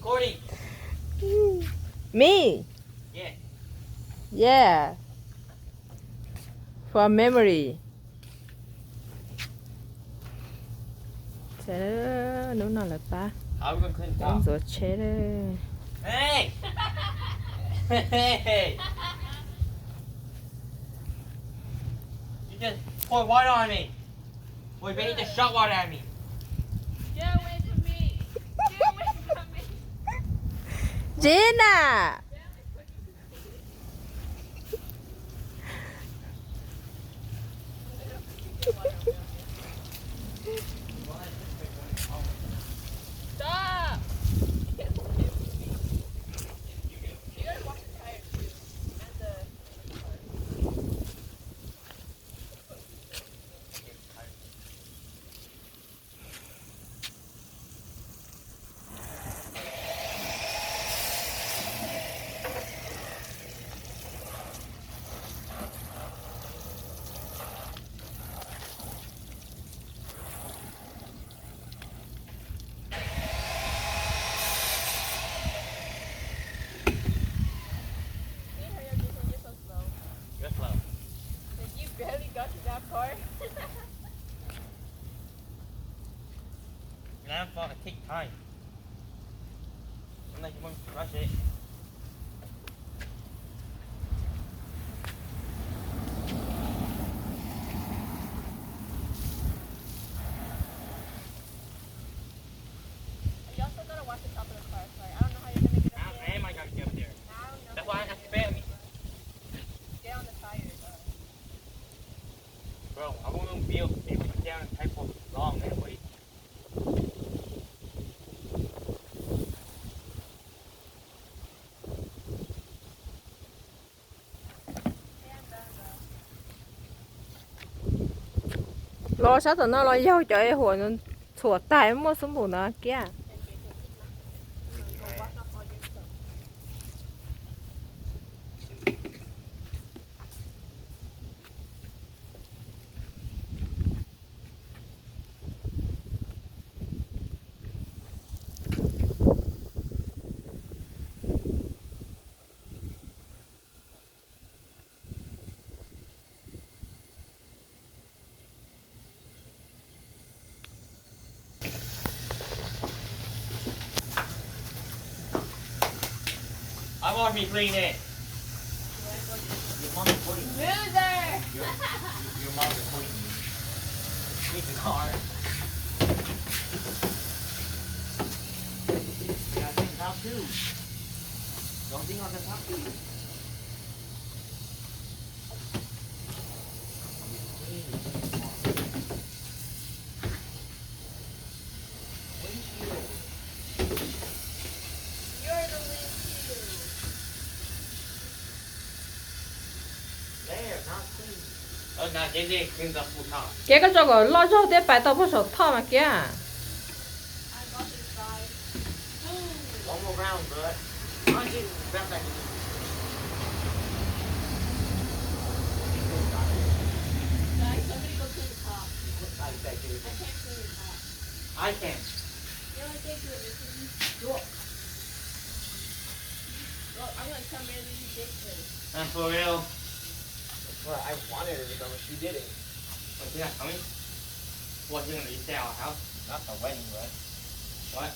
Recording. Me? Yeah. Yeah. For memory. Hnub no lawv pab ntxuav tsheb lawm. Hey! Hey! You just pour water on me. Wait, you just shot water at me. Get away from me. Get away from me. Gina! Stop! You gotta wash your tires too. And the, and the car. Can you hurry up, Jason? You're so slow. You're slow. Like, you barely got to that part. Nah, fuck, it take time. Sometimes you want to rush it. You also gotta watch the top of the car. Sorry, I don't know how you're gonna get up there. I am, I gotta get up there. I don't know. That's how why I you're gotta get up there. Get on the tires. Bro, I won't be able to stay with you down in Taipo for long, man. What do you Los sab tom no los yaug cov huam txhuam tag muaj xub npum ntawd kiag. I want me clean it. Your mom recording me. Loser! Your, your, your mom recording me. Clean the car. Yeah, clean the top too. Don't think on the top too. Kiag koj tso kom loj zog thiab pais tau puag saum thoj mas kiag. One more round, bro. Why don't you grab that? Guys, somebody go clean the top. I can't clean the top. I can. You know what they do it, Ricky? Well, I'm gonna tell Mary Lou you did this. That's for real. That's what I wanted her to do, but she did it. Wait, you're not coming? What, you're gonna stay at our house? Not the wedding, bro. What?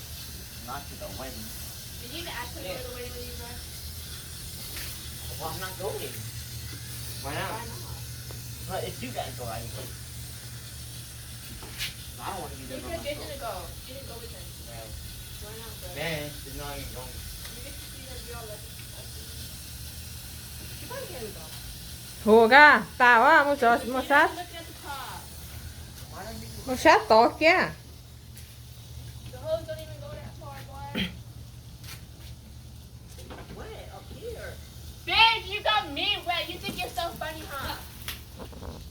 Not to the wedding. Did you even ask her to go to the wedding with you, bro? Well, I'm not going. Why not? Why not? But if you guys go, I go. I don't want to be there by myself. You said Jason to go. You didn't go with him. No. Why not, bro? Man, it's not even going. You get to see them, we all love you. She probably can't even go. Hu ka, tas ua, mus sab, mus sab tod kiag.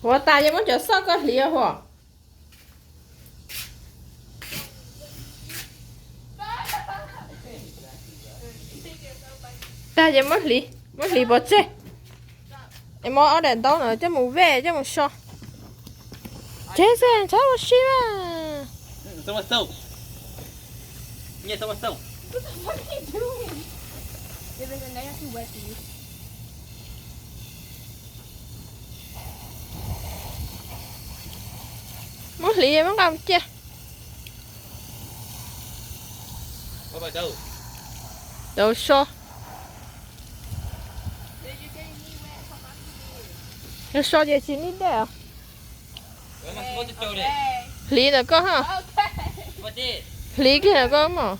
Hu tas, yog muab cov xoj koj hliv hu. Tag ces muab hliv, muab hliv pov tseg. Es muab ob daim ntaub no coj mus vej, coj mus so. Tseg xwb, txhob ua si mas. What the fuck are you doing? If it's a negative wet, you Muab hliv muab nqa mus ciaj. Tau so. Yog so ces tsis nij dej os. Hliv ntawm koj ha. Hliv kiag ntawm koj mog.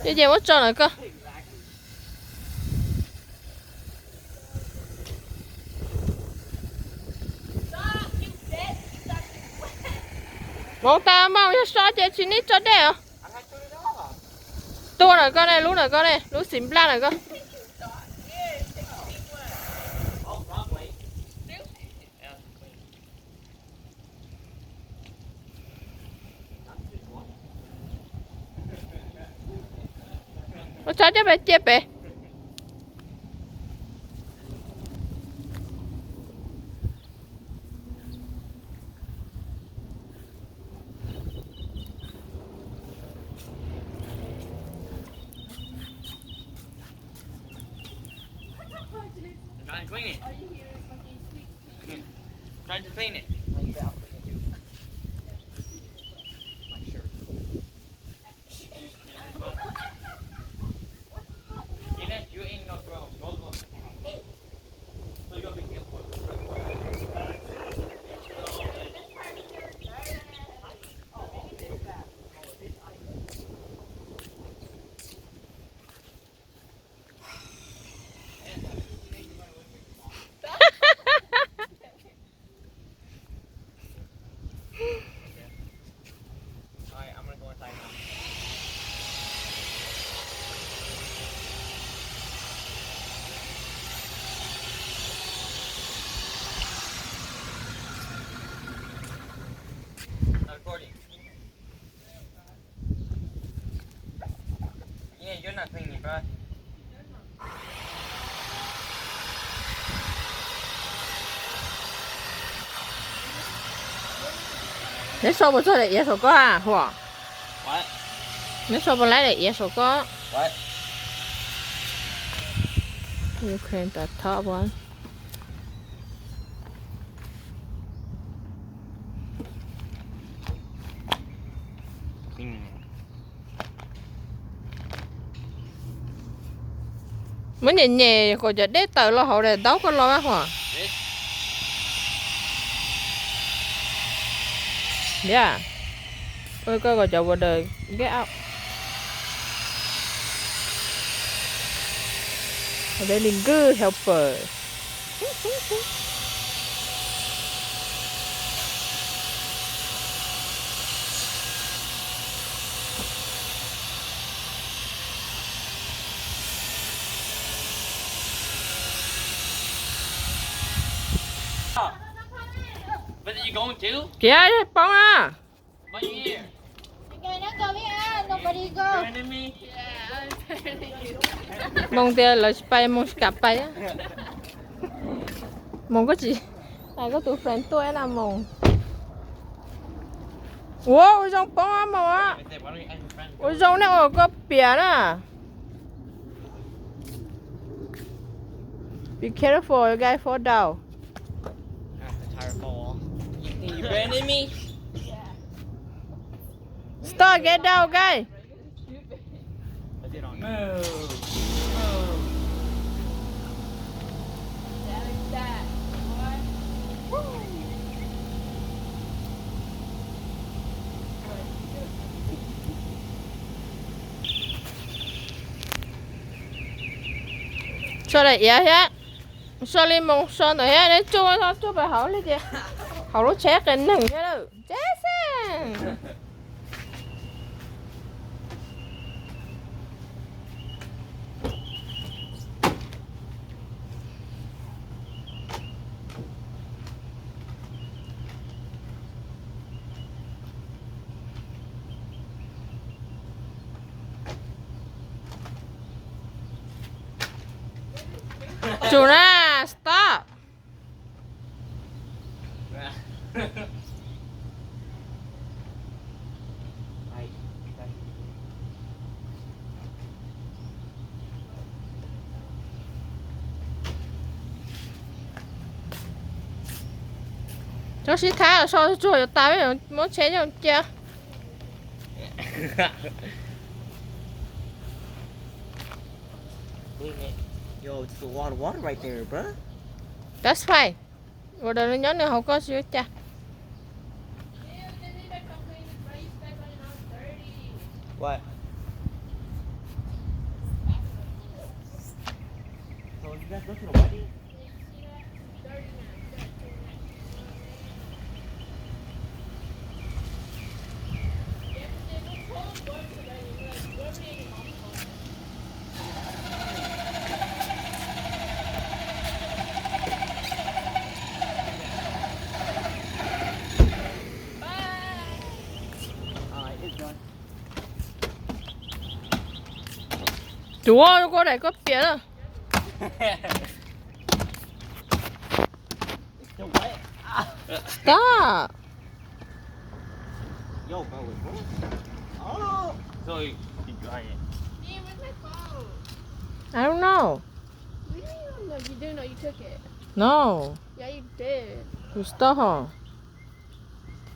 Ces muab tso ntawm koj. Hmoov tas mas yog so ces tsis nij tso dej os. Tuaj ntawm koj ne, lub ntawm koj ne, lub xim nplaj ntawm koj. Ua tsav coj pes cia pem. Trying to clean it. Neb sau puas txog daim iav saum koj a, Huam? Neb sau puas laib daim iav saum koj? Ukraine the top one. Muab nyem nyem kom cov dej tawm los hauv daim ntaub koj los mas Huam. Yog koj kom cov water get out. Really good helper. Kiav poob na. Moos tias lawv tsis pais, Moos tsis kam pais. Moos koj tsis, koj tus friend tuaj na Moos. Ua, ua zoo poob Moos. Ua zoo nej ua koj piam na. Be careful, you guys fall down. Stop, get down, guys. So daim iav thiab, so li Moos so ntawd thiab, neb tsuj tsuj pais hauv li ces hauv lub tsheb qias neeg thiab lawm. Jason. Tsum na, stop. Tso sib thab, so tsuag yuav tas, muab tsheb coj cia. Yo, it's a lot of water right there, bro. That's fine. Ua rau nws nyob nws hauv, koj tsis ua cas. What? So you guys go to the wedding? Tuav koj daim koj piam lawm. Stop. Yo, bro, wait, what? Oh, so you, you got it. Hey, where's my phone? I don't know. What do you mean you don't know? You do know you took it. No. Yeah, you did. You stole home.